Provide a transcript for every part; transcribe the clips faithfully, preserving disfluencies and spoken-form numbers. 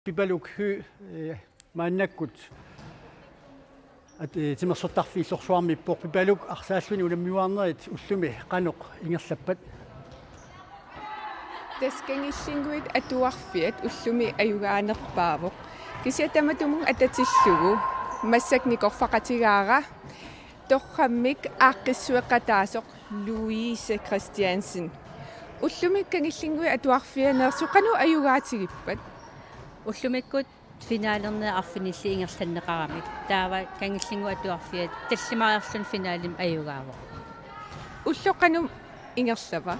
Pipaluk Høegh, eh, maannakkut at, eh, timersortarfiit illorsuarmiippoq. Pipaluk, arsaalluni unammiuaarnerit ullumi qanoq ingerlappat? Tassa Kangillinnguit Atuarfiat ullumi ajugaanerpaavoq. Kisianni tamatumunnga atatillugu massakkut nikorfaqatigaara torrammik aaqqissueqataasoq Louise Christiansen. Ullumi Kangillinnguit Atuarfianeersut qanoq ajugaatigippat? Ullumikkut finalerneq arfinillit ingerlanneqaramik. Taava Kangillinnguit Atuarfiat tallimariarluni finalemi ajugaavoq. Ulloq qanoq ingerlava?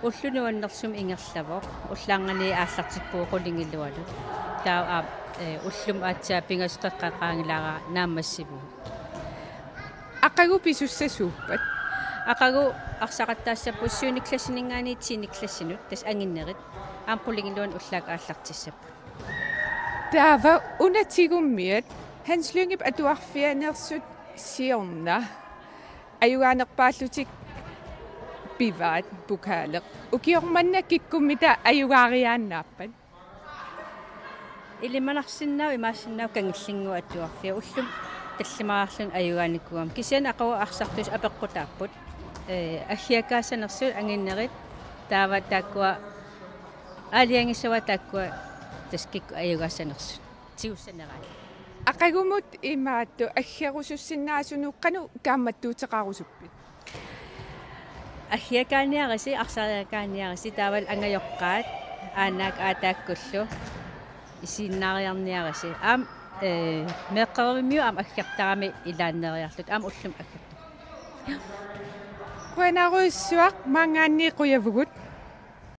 Ulloq nuannersumik ingerlavoq. Ullaarnganiit aallartippugut qulingiluanut. Taava aap, eh, ullumi aatsaat pingasut qeqqanut qaangilaaraanni naammassivugut. Aqagu pisussasuuppat? Aqagu arsaqattaassapput syvende klassininngaanniit tiende klassinut, tassa anginnerit. Aamma qulingiluanut ullaakkut aallartissapput. Taava una tigummiat Hans Lyngep Atuarfianeersut siorna ajugaanerpaallutik pivaat pokali. Ukioq manna kikkummita ajugaariaannaappat? Ilimanarsinnaavoq, imaassinnaavoq Kangillinnguit Atuarfiat, ullumi tallimariarluni ajugaanikuugama. Kisianni aqagu arsartussat apeqqutaapput. Eh, aggiakkaassanersut anginnerit, taava taakkua aalajangissavaat taakkua tassa kikkut ajugaassanersut tigussaneraat. Aqagumut imaattoq aggerusussinnaasunut qanoq kaammattuuteqarusuppit? Aggiakkaaniarisi, arsariakkaaniarisi, taavalu angajoqqaat aanaakkat aataakkullu isiginnaariarniarisi. Aamma, eh, meeqqerivimmiut aamma aggertarami ilaanneeriarlutik, aamma ullumi aggertarput. Qujanarujussuaq, maanngaanniit qujavugut.